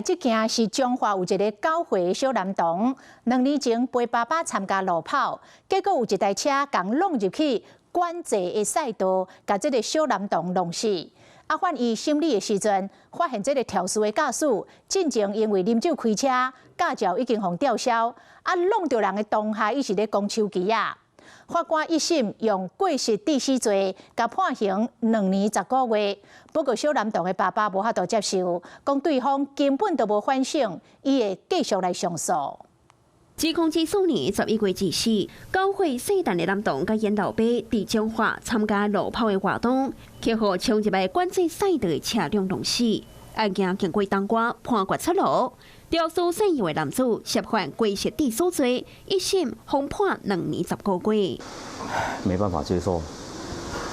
這件是彰化有一个9歲小男童，2年前陪爸爸參加路跑，結果有一台車共挵入去管制的賽道，共這个小男童弄死。啊，法院審理的時陣，發現這个肇事的駕駛，進前因為啉酒開車，駕照已經予吊銷，啊，挵著人的當下，伊是咧講手機仔。法官一審用過失致死罪，共判刑2年10個月。不過小男童的爸爸無法度接受，講對方根本就無反省，伊會繼續來上訴。2004年11月24，9歲細漢的男童佮𪜶老爸佇彰化參加路跑的活動，去予衝入來管制賽道的車輛弄死。案件經過冬瓜判決出爐，肇事駕駛的男子涉犯過失致死罪，一審予判2年10個月。沒辦法接受，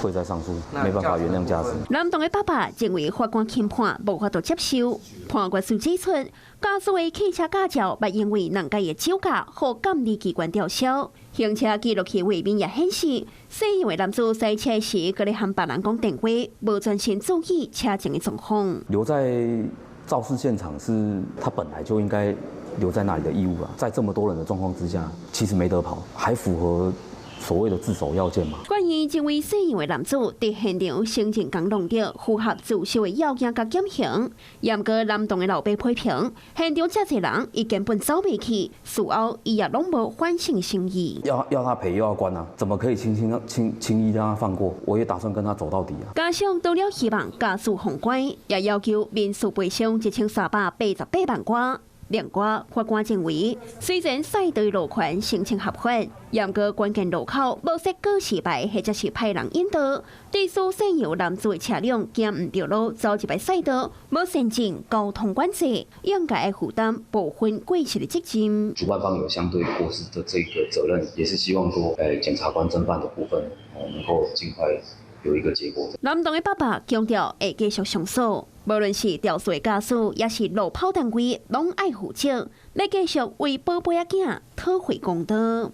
會再上訴，沒辦法原諒駕駛。男童的爸爸認為法官輕判，無法度接受。判決書指出，駕駛的汽車駕照捌因為兩擺的酒駕，予監理機關吊銷。行車記錄器畫面也顯示，駕駛的男子駛車時，閣咧和別人講電話，無專心注意車前的狀況。留在肇事現場是他本來就應該留在那裡的義務啊，在這麼多人的狀況之下，其實沒得跑，還符合所謂的自首要件嘛？關於這位姓楊的男子佇現場承認共挵著符合自首的要件佮減刑，毋過男童的老爸批評，現場遮濟人，伊根本走袂去，事後伊也攏無反省心意。要他賠又要關啊，怎麼可以輕輕輕輕易讓他放過？我也打算跟他走到底啊。家屬除了希望駕駛放寬，也要求民事賠償1388萬外。另外，法官認為，雖然賽道路權申請合法，毋過關鍵路口無設告示牌或者是派人引導，致使姓楊男子的車輛行毋著路，走入來賽道，無善盡交通管制，應該負擔部分過失的責任。主辦方有相對過失的這個責任，也是希望說，檢察官偵辦的部分，能夠盡快有一個結果。男童的爸爸強調會繼續上訴，無論是肇事的駕駛，抑是路跑單位，攏愛負責，欲繼續為寶貝仔囝討回公道。